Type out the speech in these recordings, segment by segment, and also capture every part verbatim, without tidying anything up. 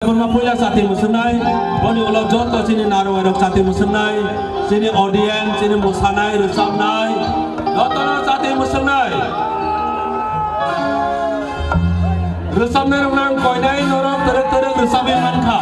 Kurma puila chati musunai, boni ulo joto chini narwai rok chati musunai, chini audience, chini musanai, rwchabnai, jotono chati musunai. Rwchabnai rok nang koinai norok terek terek rwchabwi mankha.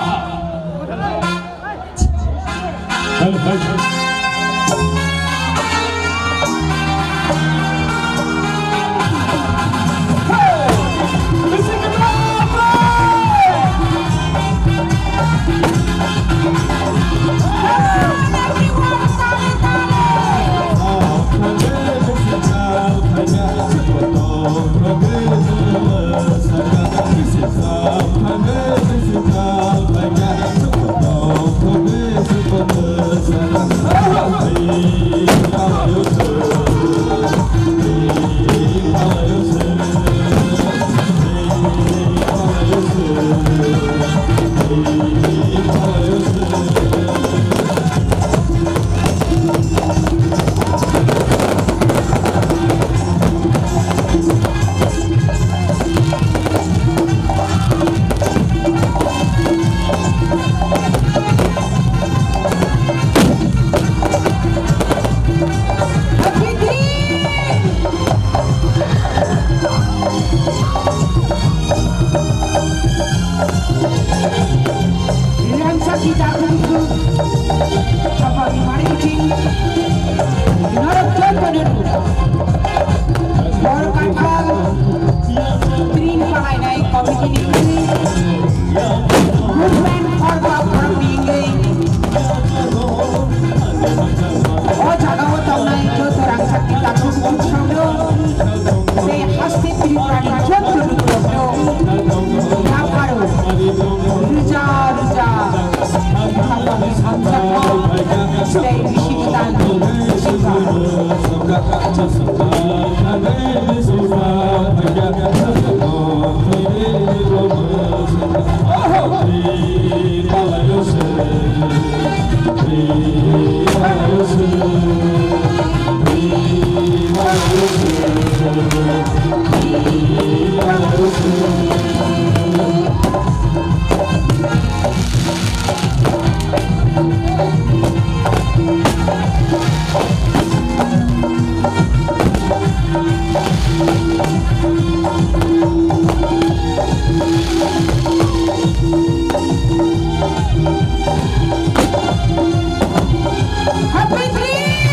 Rirangsa kita kuku, chapa di mari kucing, norok joto netu, borok kathal, tring palai nai komiti ni, movement for power ni, o jaga o tongnai joto rangsa kita kuku kuku. Tei haste Tripura ni joto lukurokno yapharo rwja rwja hamjakma tei bisi kwtal ni Happy drink!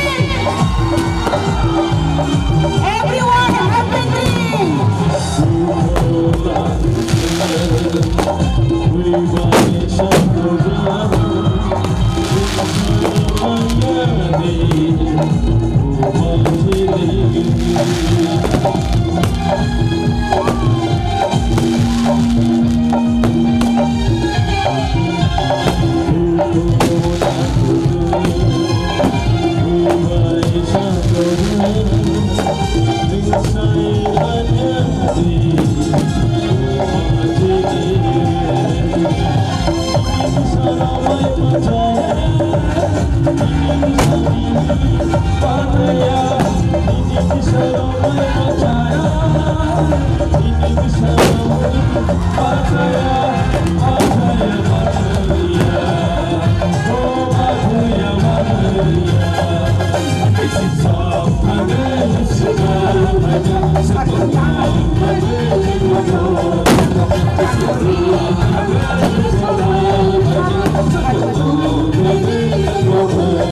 Everyone, happy drink!